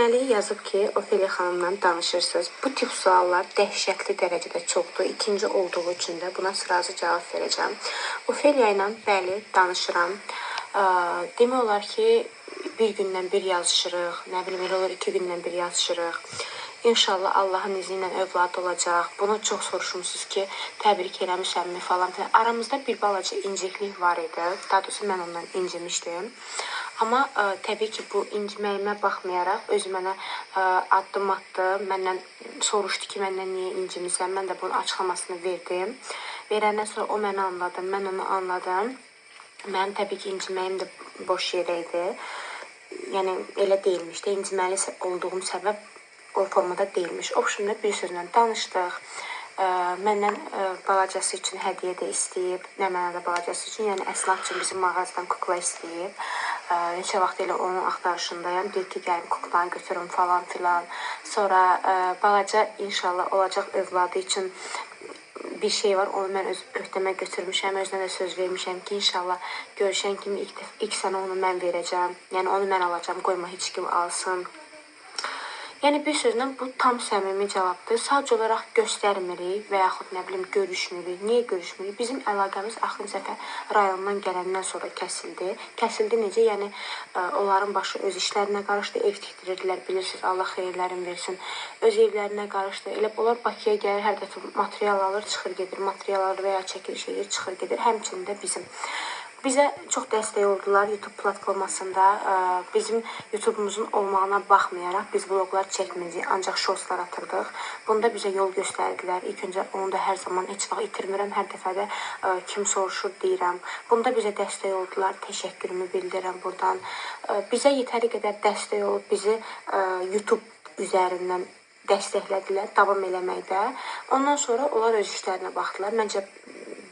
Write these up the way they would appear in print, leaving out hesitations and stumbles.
Deməli, yazıb ki, Ofeliya xanımla danışırsınız. Bu tip suallar dəhşətli dərəcədə çoxdur. İkinci olduğu üçün də buna sırazı cavab verəcəm. Ofeliya ilə bəli, danışıram. Demək olar ki, bir gündən bir yazışırıq. Nə bilim, elə olur 2 gündən bir yazışırıq. İnşallah Allahın izni ilə övladı olacaq. Bunu çox soruşmusunuz ki, təbrik eləmisənmi falan filan. Aramızda bir balaca inciklik var idi. Daha doğrusu mən ondan incimişdim. Amma təbii ki, bu inciməyimə baxmayaraq özü mənə addım atdı. Məndən soruşdu ki, məndən niyə incimisən? Mən də bunun açıqlamasını verdim. Verəndən sonra o məni anladı, mən onu anladım. Mənim təbii ki, inciməyim də boş yerə idi. Yəni elə deyilmiş də, inciməli olduğum səbəb o formada deyilmiş. Obşimdə bir sözlə danışdıq. Məndən balacası üçün hədiyyə də istəyib. Nə mənada balacası üçün, yəni əsnaf üçün bizim mağazadan kukla istəyib. Neçə vaxt elə onun axtarışındayam. Deyir ki, gəlim kuklanı götürüm falan filan. Sonra balaca inşallah olacaq övladı üçün bir şey var, onu mən öz öhdəmə götürmüşəm, özünə də söz vermişəm ki, inşallah görüşən kimi ilk sənə onu mən verəcəm. Yəni onu mən alacağam, qoyma heç kim alsın. Yəni bir sözlə bu tam səmimi cavabdır. Sadəcə olaraq göstərmirik və yaxud nə bilim görüşmürük. Niyə görüşmürük? Bizim əlaqəmiz axırıncı səfər rayondan gələndən sonra kəsildi. Kəsildi necə? Yəni onların başı öz işlərinə qarışdı, ev tikdirirdilər, bilirsiniz, Allah xeyirlərini versin. Öz evlərinə qarışdı. Elə onlar Bakıya gəlir, hər dəfə material alır, çıxır gedir, material alır və ya çəkiliş edir, çıxır gedir. Həmçinin də bizim. Bizə çox dəstək oldular YouTube platformasında. Bizim YouTube-umuzun olmağına baxmayaraq biz vloqlar çəkmirdik, ancaq shortslar atırdıq. Bunda bizə yol göstərdilər. İlk öncə onu da hər zaman heç vaxt itirmirəm. Hər dəfə də kim soruşur deyirəm. Bunda bizə dəstək oldular. Təşəkkürümü bildirirəm buradan. Bizə yetəri qədər dəstək olub bizi YouTube üzərindən dəstəklədilər davam eləməkdə. Ondan sonra onlar öz işlərinə baxdılar. Məncə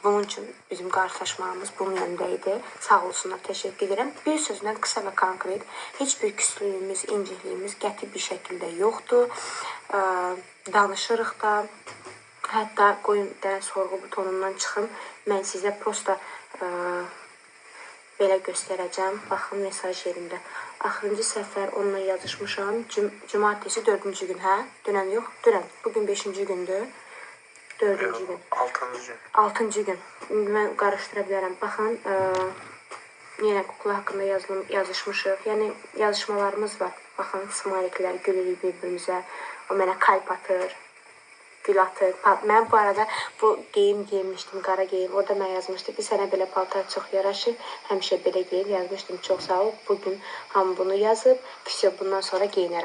bunun üçün bizim qarşılaşmamız bunun yönündə idi. Sağ olsunlar, təşəkkür edirəm. Bir sözlə qısa və konkret, heç bir küslüyümüz, incikliyimiz qəti bir şəkildə yoxdur. Danışırıq da. Hətta qoyun dənə sorğu butonundan çıxım. Mən sizə prosta belə göstərəcəm. Baxın mesaj yerində. Axırıncı səfər onunla yazışmışam. Cumartesi 4-cü gün, hə? Dünən yox, dünən. Bugün 5-ci gündür. 4-cü gün. 6-cı gün. 6-cı gün. İndi mən qarışdıra bilərəm. Baxın, yenə kukla haqqında yazışmışıq. Yəni yazışmalarımız var. Baxın, smayliklər, gülürük bir-birimizə. O mənə kalp atır, gül atır. Mən bu arada bu geyim geyinmişdim, qara geyim. Orada mən yazmışdı ki, sənə belə paltar çox yaraşır. Həmişə belə geyin. Yazmışdım, çox sağ ol. Bugün hamı bunu yazıb. Vsyo, bundan sonra geyinərəm.